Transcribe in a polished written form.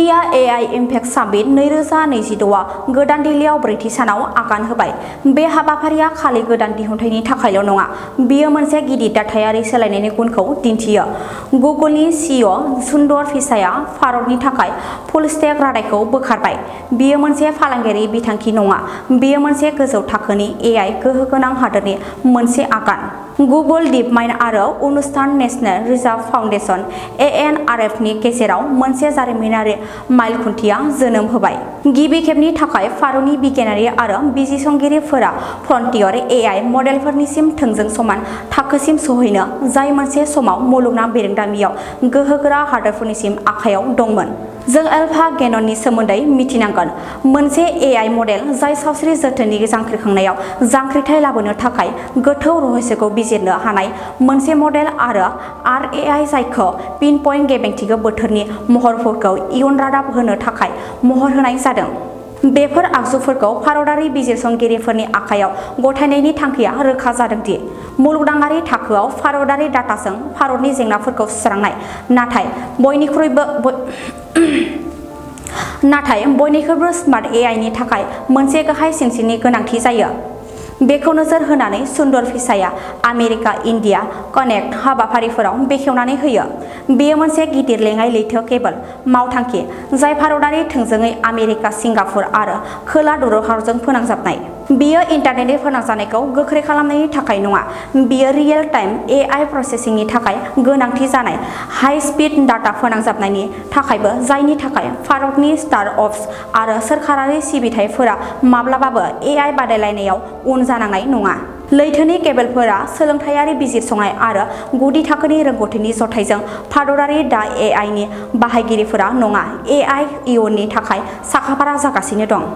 India AI impact summit 2026आ गोदान दिल्लीयाव ब्रैथि सानाव आगान होबाय। बे हाबाफारिया खालि गोदान दिहुनथायनि थाखायल' नङा, बेयो मोनसे गिदिर दाथायारि सोलायनायनि गुनखौ दिन्थियो। गुगोलनि सिइअ सुन्दर पिचाइआ भारतनि थाखाय फुल स्टेक रादायखौ बोखारबाय। बेयो मोनसे फालांगियारि बिथांखि नङा, बेयो मोनसे गोजौ थाखोनि एआई गोहोगोनां हादोरनि मोनसे आगान। गुगोल डीपमाइन्ड आरो अनुष्ठान नेशनेल रिजार्भ फाउन्डेशन (एएनआरएफ) नि गेजेराव मोनसे जारिमिनारि माइलखुन्थिया जोनोम होबाय। गिबि खेबनि थाखाय भारतनि बिगियानारि आरो बिजिरसंगिरिफोरा फ्रन्टियर एआई मडेलफोरनिसिम थोंजों समान थाखोसिम सौहैनो, जाय मोनसे समाव मुलुगनां बिरोंदामिनयाव गोहोगोरा हादोरफोरनिसिम आखायाव दंमोन। जों एलफा गेनननि सोमोन्दै मिथिनांगोन, मोनसे एआई मडेल जाय सावस्रि जोथोननि जांख्रिखांनायाव जांख्रिथाय लाबोनो थाखाय गोथौ रहस्यखौ बिजिरनो हानाय मोनसे मडेल, आरो आरएआई जायखौ पिनपइन्ट गेबेंथिखौ बोथोरनि महरफोरखौ इयुन रादाब होनो थाखाय महर होनाय जादों। बेफोर आगजुफोरखौ भारतारि बिजिरसंगिरिफोरनि आखायाव गथायनायनि थांखिया रोखा जादों दि मुलुगनाङारि थाखोआव भारतारि डाटाजों भारतनि जेंनाफोरखौ सुस्रांनाय, नाथाय बयनिख्रुइबो स्मार्ट एआईनि थाखाय मोनसे गाहाय सिनस्रिनि गोनांथि जायो। बेखौ नोजोर होनानै सुन्दर पिचाइआ आमेरिका इन्डिया कानेक्ट हाबाफारिफोराव बेखेवनानै होयो। बेयो मोनसे गिदिर लेङाइ लैथो केबल मावथांखि जाय भारतारि थोंजोङै आमेरिका, सिंगापुर आरो खोला भारतजों फोनांजाबनाय। बेयो इन्टारनेटनि फोनांजाबनायखौ गोख्रै खालामनायनि थाखाय नङा, बेयो रियेल टाइम एआई प्रसेसिंनि थाखाय गोनांथि जानाय हाई स्पीड डाटा फोनांजाबनायनि थाखायबो, जायनि थाखाय भारतनि स्टार्टअप्स आरो सोरखारारि सिबिथाइफोरा माब्लाबाबो एआई बादायलायनायाव उन जानांनाय नङा। लैथोनि केबलफोरा सोलोंथायारि बिजिरसंनाय आरो गुदि थाखोनि रोंग'थिनि जथायजों भारतारि दा एआईनि बाहायगिरिफोरा नङा, एआई इयुननि थाखाय साखाफारा जागासिनो दं।